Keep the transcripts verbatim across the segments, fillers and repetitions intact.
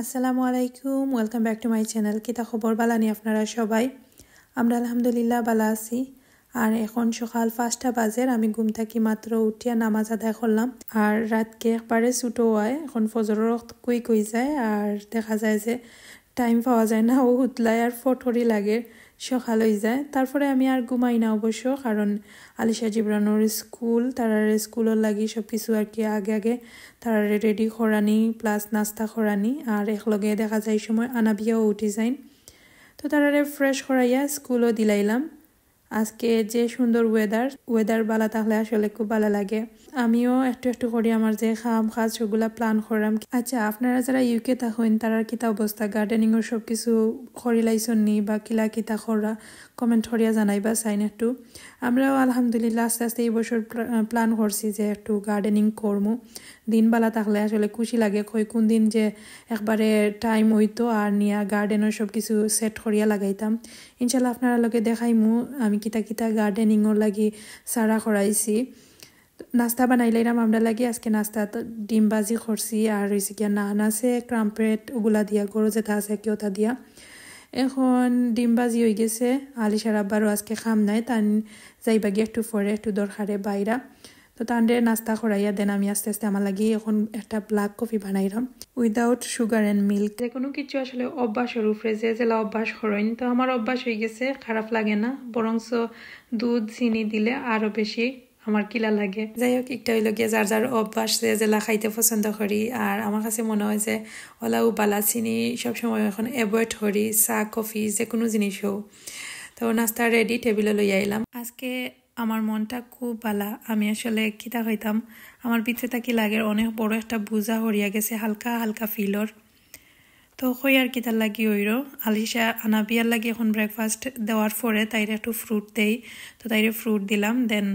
আসসালামু আলাইকুম, welcome back to my channel। কিতা খবর, বালা নি আপনারা সবাই? আমরা আলহামদুলিল্লাহ বালা আছি। আর এখন সকাল পাঁচটা বাজের, আমি ঘুম থাকি মাত্র উঠিয়া নামাজ আদায় করলাম। আর রাতকে একবারে ছোটো হয়, এখন ফজরর ওয়াক্ত কুইক হয়ে যায়, আর দেখা যায় যে টাইম পাওয়া যায় না, ও উতলায় আর ফটরি লাগে, সকাল হয়ে যায়। তারপরে আমি আর ঘুমাই না অবশ্য, কারণ আলিশা জিবরানোর স্কুল, তারার স্কুলের লাগি সব কিছু আর কি আগে আগে তারারে রেডি করানি প্লাস নাস্তা করানি, আর একলগে দেখা যায় সময় আনাবিয়াও উঠি যাইন। তো তারারে ফ্রেশ করাইয়া স্কুলও দিলাইলাম। আজকে যে সুন্দর ওয়েদার, ওয়েদার বালা থাকলে আসলে খুব বালা লাগে। আমিও একটু একটু করি আমার যে কাম কাজ সবগুলা প্ল্যান করাম। আচ্ছা, আপনারা যারা ইউকে থাকইন, তারার কিতা অবস্থা? গার্ডেনিংও সব কিছু করিলাইছন নি বা কিলা কিতা করা, কমেন্ট করিয়া জানাইবা চাইন একটু। আমরাও আলহামদুলিল্লাহ আস্তে আস্তে এই বছর প্লা-, প্ল্যান করছি যে একটু গার্ডেনিং করমু। দিন বালা থাকলে আসলে খুশি লাগে, কই কোন দিন যে একবারে টাইম হইতো আর নিয়া গার্ডেনও সব কিছু সেট করিয়া লাগাইতাম। ইনশাল্লাহ আপনারা লগে দেখাইমু আমি কিতা কিতা গার্ডেনিংর লাগি সারা করাইছি। নাস্তা বানাইলাইলাম আমরা লাগি, আজকে নাস্তা তো ডিম ভাজি করছি, আর রয়েছে গিয়া নান আছে, ক্রাম্পেট ওগুলা দিয়া, গরু যেটা আছে কি ওটা দিয়া। এখন ডিম ভাজি হয়ে গেছে, আলিশার আব্বারও আজকে কাম নাই, তান যাইবা গিয়া একটু পরে একটু দরকারে বাইরা। তো তানরে নাস্তা করাইয়া দেন আমি আস্তে আস্তে আমার লাগি এখন একটা ব্ল্যাক কফি বানাইলাম, উইদাউট সুগার অ্যান্ড মিল্ক। যে কোনো কিছু আসলে অভ্যাসর উপরে, যে যেলা অভ্যাস করইন, তো আমার অভ্যাস হয়ে গেছে, খারাপ লাগে না, বরঞ্চ দুধ চিনি দিলে আরও বেশি আমার কিলা লাগে। যাই হোক, একটা হইল গিয়া যার যার অভ্যাস, যে যেলা খাইতে পছন্দ করি। আর আমার কাছে মনে হয় যে ওলাও বালা, চিনি সবসময় এখন অ্যাভয়েড করি, চা কফি যে কোনো জিনিস হোক। তো নাস্তা রেডি, টেবিলে লইয়া আইলাম। আজকে আমার মনটা খুব বালা, আমি আসলে কিতা কইতাম, আমার ভিতরে থাকি লাগের অনেক বড় একটা বোঝা হরিয়া গেছে, হালকা হালকা ফিলর। তো কই আর কিতার লাগি হইরো, আলিশা আনাবিয়ার লাগি এখন ব্রেকফাস্ট দেওয়ার পরে তাইরে একটু ফ্রুট দেই। তো তাইরে ফ্রুট দিলাম, দেন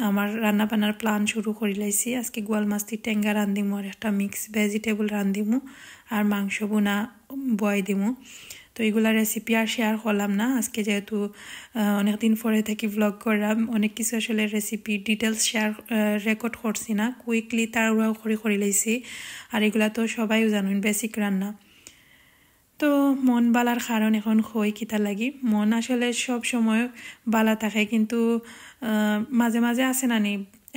আমার রান্না বান্নার প্ল্যান শুরু করি লাইছি। আজকে গোয়াল মাস্তি টেঙ্গা রান্ধিমু, আর একটা মিক্স ভেজিটেবল রান্ধিমু, আর মাংস বুনা বয়াই দিমু। তো এগুলা রেসিপি আর শেয়ার করলাম না আজকে, যেহেতু আহ, অনেকদিন পরে থাকি ব্লগ করলাম, অনেক কিছু আসলে রেসিপি ডিটেলস শেয়ার, রেকর্ড করছি না, কুইকলি তাড়াহুড়া করি করি লাইছি। আর এগুলা তো সবাইও জানেন, বেসিক রান্না। তো মন বালার কারণ এখন কই কিতা লাগি, মন আসলে সব সময় বালা থাকে, কিন্তু আহ, মাঝে মাঝে আছে না নি,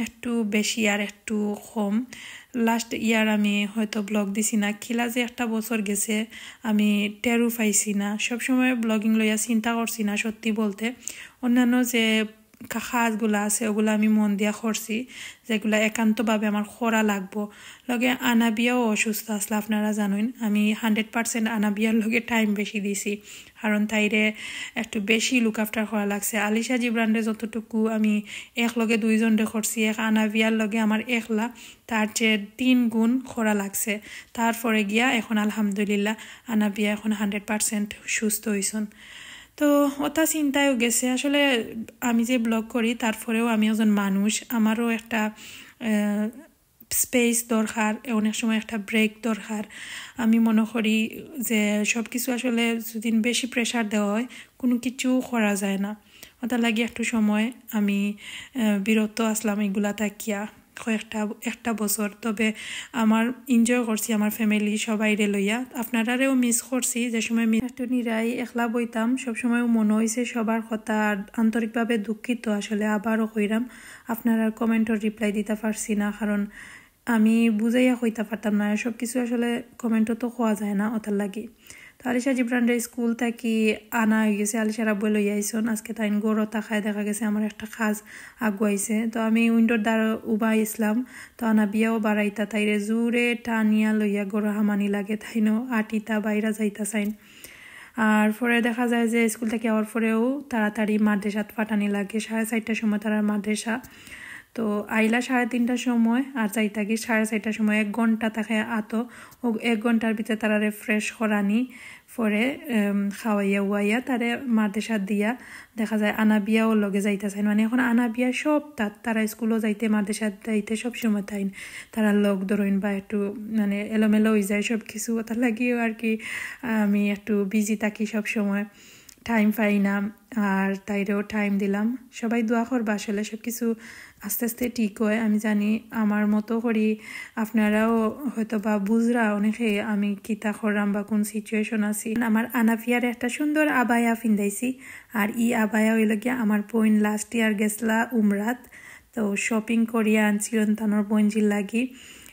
একটু বেশি আর একটু কম। লাস্ট ইয়ার আমি হয়তো ব্লগ দিছি না, কিলা যে একটা বছর গেছে আমি টেরও পাইছি না। সবসময় ব্লগিং লইয়া চিন্তা করছি না সত্যি বলতে। অন্যান্য যে কা-, কাজগুলা আছে ওগুলা আমি মন দিয়া করছি, যেগুলা একান্তভাবে আমার করা লাগবো। লগে আনাবিয়াও অসুস্থ আসলে, আপনারা জানেন আমি হান্ড্রেড পার্সেন্ট আনাবিয়ার লগে টাইম বেশি দিছি, কারণ তাইরে একটু বেশি লুক আফটার করা লাগছে। আলিশা জিবরানরে যতটুকু আমি এক লগে দুইজনরে করছি, এক আনাবিয়ার লগে আমার একলা, তার চেয়ে তিন গুণ করা লাগছে। তারপরে গিয়া এখন আলহামদুলিল্লাহ আনাবিয়া এখন হান্ড্রেড পার্সেন্ট সুস্থ হইছন। তো ওটা চিন্তায়ও গেছে আসলে, আমি যে ব্লগ করি তারপরেও আমি একজন মানুষ, আমারও একটা আহ, স্পেস দরকার, অনেক সময় একটা ব্রেক দরকার। আমি মনে করি যে সব কিছু আসলে যদি বেশি প্রেশার দেওয়া হয়, কোনো কিছু করা যায় না। ওটার লাগি একটু সময় আমি আহ, বিরত আসলাম এগুলা থাকিয়া কয়েকটা একটা বছর। তবে আমার এনজয় করছি আমার ফ্যামিলি সবাইরে লইয়া, আপনারারেও মিস করছি। যে সময় মি-, একটু নিরাই একলা বইতাম, সবসময় মনে হইছে সবার কথা, আর আন্তরিকভাবে দুঃখিত আসলে আবারও কইরাম। আপনারার কমেন্টর রিপ্লাই দিতে পারছি না, কারণ আমি বুঝাইয়া কইতা পারতাম না, সব কিছু আসলে কমেন্টও তো কওয়া যায় না, ওটার লাগি। তো আলিশা জিবরানরে স্কুল থাকি আনা হয়ে গেছে, আলিশার আব্বু লইয়া আইছন। আজকে তাইন গরো তাকায় দেখা গেছে আমার একটা কাজ আগুয়াইছে। তো আমি উইন্ডোর দ্বারা উবাইছলাম, তো আনাবিয়াও বাড়াইতা, তাইরে জোরে টানিয়া লইয়া গরো হামানি লাগে, তাইনও আটিতা বাইরা যাইতা চাইন। আর পরে দেখা যায় যে স্কুল থাকি আওয়ার পরেও তাড়াতাড়ি মাদ্রাসাত পাঠানি লাগে, সাড়ে চারটার সময় তারার মাদ্রাসা। তো আইলা সাড়ে তিনটার সময়, আর যাইতা কি সাড়ে চারটার সময়, এক ঘন্টা থাকে আতো। ও এক ঘন্টার ভিতরে তারারে ফ্রেশ করানি, পরে উম, খাওয়াইয়া উয়াইয়া তারে মাদ্রাসাত দিয়া দেখা যায় আনাবিয়াও লগে যাইতা চাইন। মানে এখন আনাবিয়া সব তাত, তারা স্কুলও যাইতে, মাদ্রাসাত যাইতে সব সময় তাইন, তারা লগ ধরইন বা একটু মানে এলোমেলো হয়ে যায় সব কিছু। ওটার লাগিও আর কি আমি একটু বিজি থাকি সব সময়, টাইম পাই না। আর তাইরেও টাইম দিলাম। সবাই দোয়া করবা আসলে সব কিছু আস্তে আস্তে ঠিক অয়। আমি জানি আমার মতো করি আপনারাও হয়তো বা বুঝরা অনেকে আমি কিতা কররাম বা কোন সিচুয়েশন আছি। আমার আনাফিয়ার একটা সুন্দর আবায়া ফিন্দাইছি। আর ই আবায়া অইলো গিয়া আমার বইন লাস্ট ইয়ার গেছলা উমরাত, তো শপিং করিয়া আনছিলেন তানোর বইনজির লাগি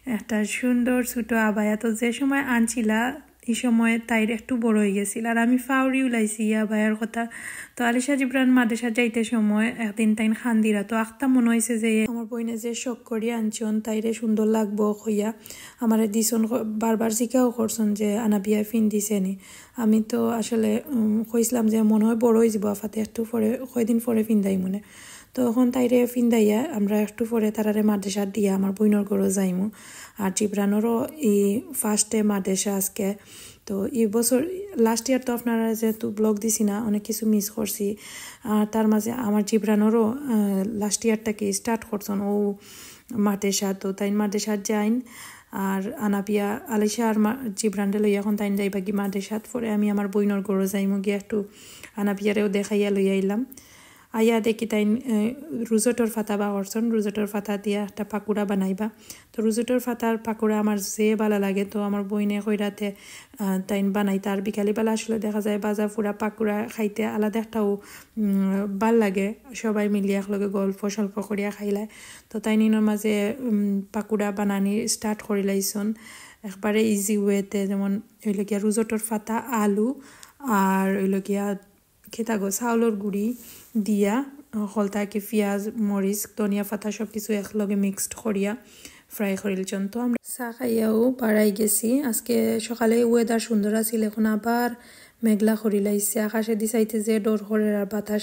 একটা সুন্দর ছোট আবায়া। তো যে সময় আনছিলা, ই সময় তাইর একটু বড় অই গেছিল, আর আমি ফাউরি উলাইছি ইয়া বায়ার কথা। তো আলিশা জিবরান মাদ্রাসাত যাইতে সময় একদিন তাইন খান্দিরা, তো আখতা মনে অইছে যে আমার বইনে যে শখ করি আনছন তাইরে সুন্দর লাগবো কইয়া আমারে দিছন, ক-, বারবার জিকাও করছন যে আনাবিয়া ফিন্দিছে নি। আমি তো আসলে, উম, কইছিলাম যে মনে হয় বড় অই যাবো আফাতে, একটু পরে, কয়দিন পরে ফিন্দাই মনে। তো এখন তাইরে ফিন্দাইয়া আমরা একটু পরে তারারে মাদ্রাসাত দিয়া আমার বইনর ঘরো যাইমু। আর জিবরানরও এই ফার্স্টে মাদ্রাসা আজকে। তো এই বছর, লাস্ট ইয়ার তো আপনারা যেহেতু ব্লগ দিছি না, অনেক কিছু মিস করছি। আর তার মাঝে আমার জিবরানরও, আহ, লাস্ট ইয়ার থাকি স্টার্ট করছন ও মাদ্রাসা, তো তাইন মাদ্রাসাত যাইন। আর আনাপিয়া আলিশা আর মা-, জিবরানরে লইয়া এখন তাইন যাইবা কি মাদ্রাসাত, পরে আমি আমার বইনর ঘরো যাইমু গিয়া একটু আনাপিয়ারেও দেখাইয়া লইয়া আইলাম। আইয়া দেখি তাইন, এ, রুজোটর ফাতা বার করছন, রুজোটর ফাতা দিয়া একটা পাকুড়া বানাইবা। তো রুজোটর ফাতার পাকুড়া আমার যে ভালা লাগে, তো আমার বইনে কইরাতে, আহ, তাইন বানাইতা। আর বিকালি বেলা আসলে দেখা যায় বাজা ফুরা পাকুড়া খাইতে আলাদা একটাও, উম, ভালা লাগে, সবাই মিলিয়া একলগে গল্প সল্প করিয়া খাইলায়। তো তাইন ইনোর মাঝে, উম, পাকুড়া বানানি স্টার্ট করিলাইছন একবারে ইজি ওয়েতে, যেমন অইলো গিয়া রুজোটর ফাতা, আলু আর অইলো গিয়া খেতাগো চাউলর গুড়ি দিয়া, হকলতা কি পিয়াজ, মরিচ, ধনিয়া ফাতা সব কিছু একলগে মিক্সড করিয়া ফ্রাই করিলছন। তো আমরা চা খাইয়াও বারাই গেছি। আজকে সকালে ওয়েদার সুন্দর আছিল, এখন আবার মেঘলা করিলাইছে। আকাশেদি চাইতে যে ডর করের আর বাতাস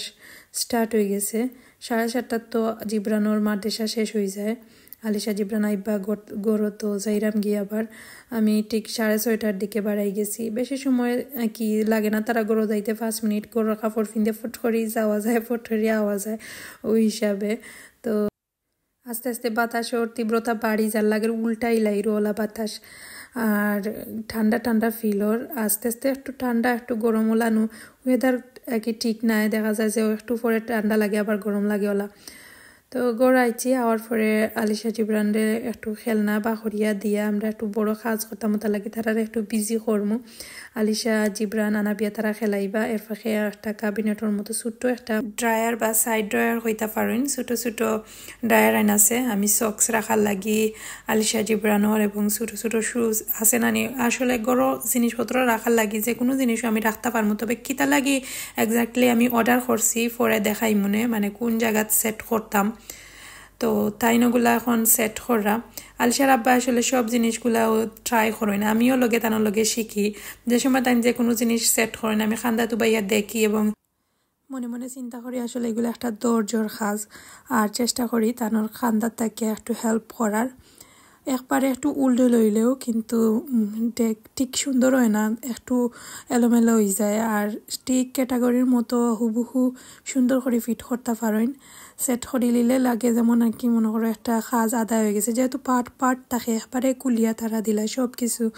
স্টার্ট অই গেছে। সাড়ে সাতটাত তো জিবরানর মাদ্রাসা শেষ অই যায়। আলিশা জিবরান আইবা গর-, ঘরো, তো যাইরাম গিয়া আবার। আমি ঠিক সাড়ে ছয়টার দিকে বারাই গেছি। বেশি সময়, আহ, কি লাগে না, তারা ঘরো যাইতে পাঁচ মিনিট, ঘরর কাপড় ফিন্দে ফট করি যাওয়া যায়, ফট করি আওয়া যায়, ওই হিসাবে। তো আস্তে আস্তে বাতাসর তীব্রতা বাড়ি যার লাগের, উল্টাই লাইরো ওলা বাতাস। আর ঠান্ডা ঠান্ডা ফিল অর, আস্তে আস্তে একটু ঠান্ডা একটু গরম ওলানো। ওয়েদার আর কি ঠিক নাই, দেখা যায় যে একটু পরে ঠান্ডা লাগে আবার গরম লাগে ওলা। তো ঘর আইছি, আওয়ার পরে আলিশা জিবরানরে একটু খেলনা বার করিয়া দিয়া আমরা একটু বড় কাজ করতাম, ওটা লাগি তারারে একটু বিজি করমু। আলিশা জিবরান আনাবিয়া তারা খেলাইবা, এর ফাঁকে একটা ক্যাবিনেটর মতো ছোট্ট একটা ড্রায়ার বা সাইড ড্রায়ার কইতা পারইন, ছোট ছোট ড্রায়ার আইন আছে। আমি সক্স রাখার লাগি আলিশা জিবরানর এবং ছোট ছোট শুজ আছে নানি, আসলে ঘরো জিনিসপত্র রাখার লাগি যে কোনো জিনিসও আমি রাখতা পারমু, তবে কিতা লাগি এক্স্যাক্টলি আমি অর্ডার করছি, পরে দেখাইমুনে, মানে কোন জাগাত সেট করতাম। তো তাইন ওগুলা এখন সেট কররা। আলিশার আব্বা আসলে সব জিনিসগুলাও ট্রাই করইন, আমিও লগে তানোর লগে শিখি। যে সময় তাইন যে কোনো জিনিস সেট করইন, আমি কান্দাত উবাইয়া দেখি এবং মনে মনে চিন্তা করি আসলে এগুলা একটা ধৈর্যর কাজ, আর চেষ্টা করি তানোর কান্দাত থাকিয়া একটু হেল্প করার। একবারে একটু উল্টো লইলেও কিন্তু, উম, দেখ-, ঠিক সুন্দর অয় না, একটু এলোমেলো অই যায়। আর ঠিক ক্যাটাগরির মতো হুবহু সুন্দর করি ফিট করতা পারইন। সেট করি লিলে লাগে যেমন আর কি মনে করো একটা কাজ আদায় অই গেছে, যেহেতু পার্ট পার্ট থাকে, একবারে কুলিয়া তারা দিলা সব কিছু।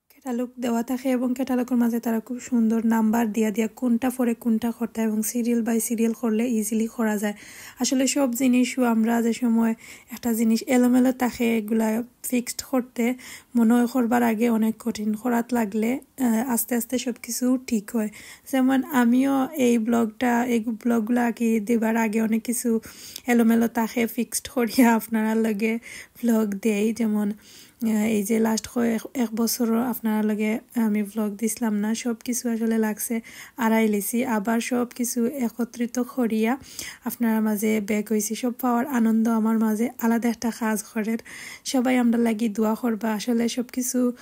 ক্যাটালগ দেওয়া থাকে এবং ক্যাটালগর মাঝে তারা খুব সুন্দর নাম্বার দিয়া দিয়া কোনটা পরে কোনটা করতা, এবং সিরিয়াল বাই সিরিয়াল করলে ইজিলি করা যায়। আসলে সব জিনিসও আমরা যে সময় একটা জিনিস এলোমেলো থাকে, এগুলা ফিক্সড করতে মনে হয় করবার আগে অনেক কঠিন, করাত লাগলে, আহ, আস্তে আস্তে সব কিছু ঠিক হয়। যেমন আমিও এই ব্লগটা, এই ব্লগগুলো আগে দেবার আগে অনেক কিছু এলোমেলো থাকে, ফিক্সড করিয়া আপনারার লগে ব্লগ দেই। যেমন, আহ, এই যে লাস্ট কয়েক, এক বছরও আপনারার লগে আমি ব্লগ দিছিলাম না, সব কিছু আসলে লাগছে আড়াই লিছি। আবার সব কিছু একত্রিত করিয়া আপনারার মাঝে ব্যাক অইছি। সব পাওয়ার আনন্দ আমার মাঝে আলাদা একটা কাজ করের। সবাই আমরার লাগি দোয়া করবা। আসলে সব কিছু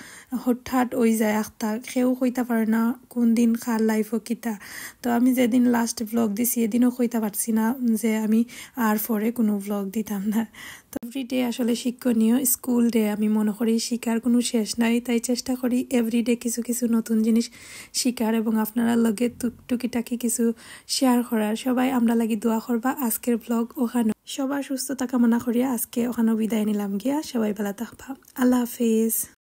হঠাৎ অই যায় আখতা, কেউ কইতা পারে না কোন দিন কার লাইফও কিতা। তো আমি যেদিন লাস্ট ব্লগ দিছি, এদিনও কইতা পারছি না যে আমি আর পরে কোনো ব্লগ দিতাম না। তো এভরিডে আসলে শিক্ষণীয়, স্কুল ডে আমি মনে করি শিখার কোনো শেষ নাই, তাই চেষ্টা করি এভরিডে কিছু কিছু নতুন জিনিস শিখার এবং আপনারার লগে টুক-, টুকিটাকি কিছু শেয়ার করার। সবাই আমরার লাগি দোয়া করবা। আজকের ব্লগ অখানো, সবার সুস্থতা কামনা করিয়া আজকে অখানো বিদায় নিলাম গিয়া। সবাই ভালা থাকবা, আল্লাহ হাফিজ।